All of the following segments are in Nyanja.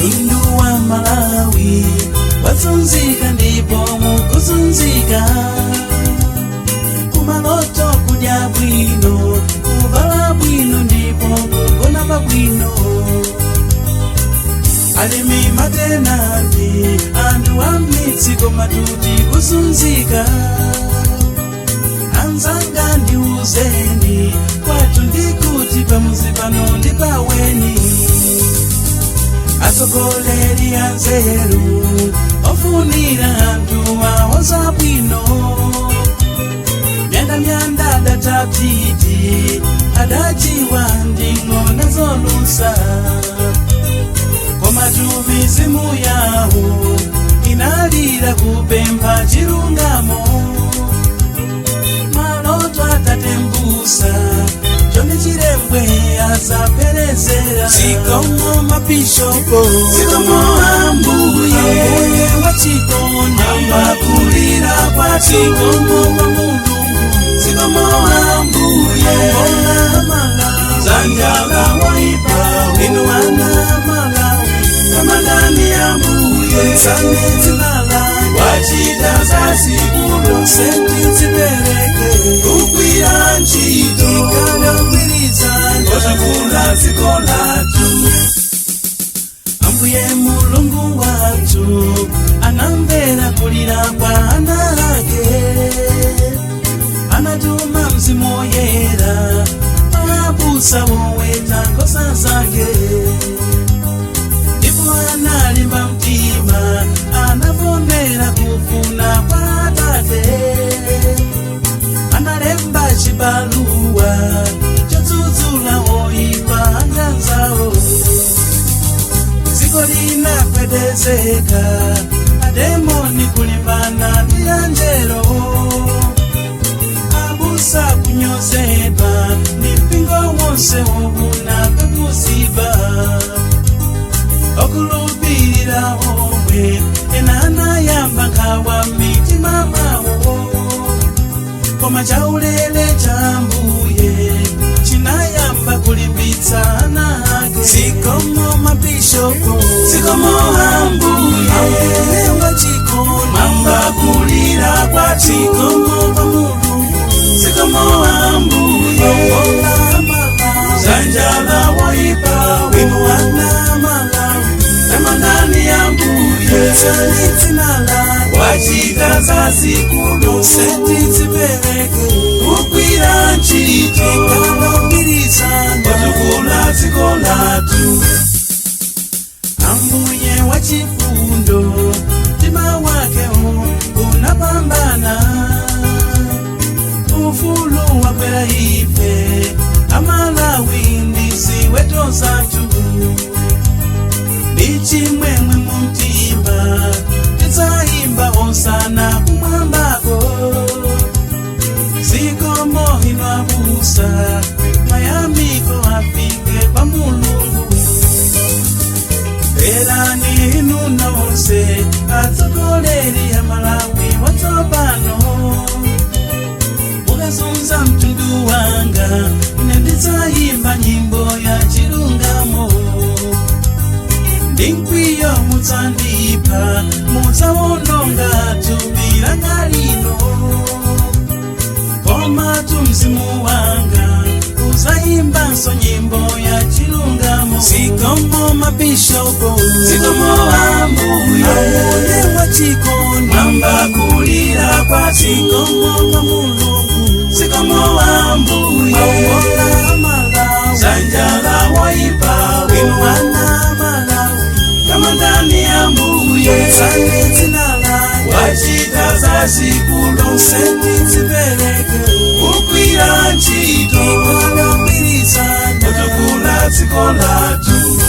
Mtundu wa Malawi wazunzika ndipo mukuzunzika. Kumaloto kudya bwino, kuvala bwino ndipo kugona pabwino. Alimi, matenanti, anthu a m'midzi, koma tuti kuzunzika. Anzanga, ndiuzeni, kwathu ndikuti pamuzi pano ndi paweni? Atsogoleri anzeru ofunira anthu awo zabwino, myandamyanda adataptiti adachiwa nding'ona zolusa, koma mizimu yawo inalira kupempha chilungamo. Maloto atatembusa John Chilembwe azaperezera. Zikomo mabishopo, zikomo ambuye, ambuye wachikondi, ambakulira kwa zikomo kwa Mulungu, zikomo ambuye, mbola Malawi, zanjala waipa inu ana Malawi, tamandani ambuye, sanetsinala wachita zazikulu, sentidzipereke kugwira ntchito ikalagwirizana otakula dziko lathu. Ambuye Mulungu wathu anamvera kulira kwa ana ake, anatuma Mzimu Woyera abusa woweta nkhosa zake, ndipo analimba mtima, anavomera kufuna kwa Atate, analemba chibaluwa chodzudzula woipa anganzawo. Dziko linagwedezeka, ademoni kulimbana ndi anjelo, abusa kunyozedwa ndi mpingo wonse wobuna kakuziba, okulupirira omwe ena anayamba nkhawa m'mitima mwawo, koma chaulere cha Mbuye chinayamba kulimbitsa ana ake. Zikomo mabishopo, zikomo ambuye, ambuye wachikondi, mambakulira kwa zikomo kwa Mulungu, zikomo ambuye, mbola Malawi, zanjala woipa winu ana Malawi, tamandani ambuye, sanitsinala wachita zazikulu, setidzipereke kugwira ntchito ikalogwirizana otukula dziko lathu. Ambuye wachifundo, mtima wake unapambana, ufulu wakwera, ife Amalawi ndiziweto zathu ndi chimwemwe mumtima tidzayimba hosana kumwambako. Zikomo inu abusa, mayamiko afike kwa Mulungu. Verani inu nonse atsogoleri ya Malawi watsopano, mukazunza mtundu wanga, ine ndidzayimba nyimbo ya chilungamo. Ndi mkwiyo mudzandipha, mudzawononga thupi langa lino, koma mzimu wanga uzayimbanso nyimbo ya chilungamo. Zikomo mabishopo, zikomo ambuye, ambuye wachikondi, mambakulira kwa zikomo kwa Mulungu, zikomo ambuye, mbola Malawi, zanjala woipa winu ana Malawi, tamandani ambuye, sanetsinala wachita zazikulu, setidzipereke kugwira ntchito ikalogwirizana otukula dziko lathu.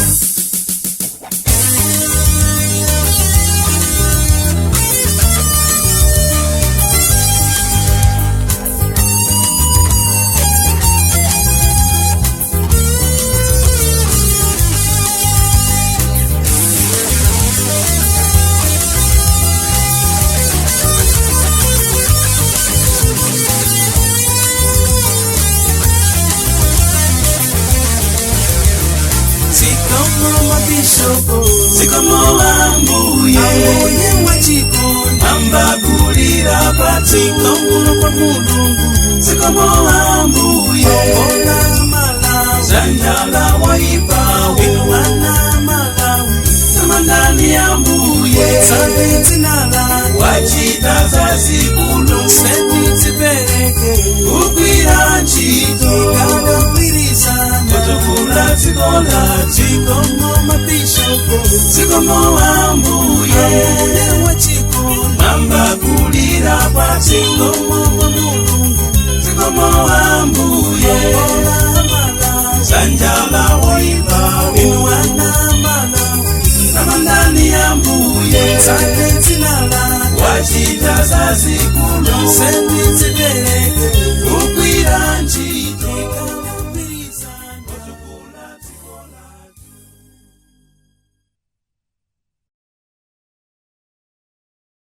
mabishopo, zikomo ambuye. Ambuye mwachikondi, ambakulira kwa zikomo kwa Mulungu, zikomo ambuye. Ona Malawi, zanjala waipawo, inu ana Malawi, tamandani ambuye. Sante dzina lake, wachita zazikulu, senti tipereke, kugwira ntchito, ikadagwirizana, kutukula dziko lathu. Zikomo mabishopo, zikomo ambuye. Ambuye wachikondi, mwambakulira kwa zikomo kwa Mulungu, zikomo ambuye. Ona Malawi, zanjala waipawo, inu ana Malawi, tamandani ambuye. Sante dzina lake, wachita zazikulu, senti tipereke.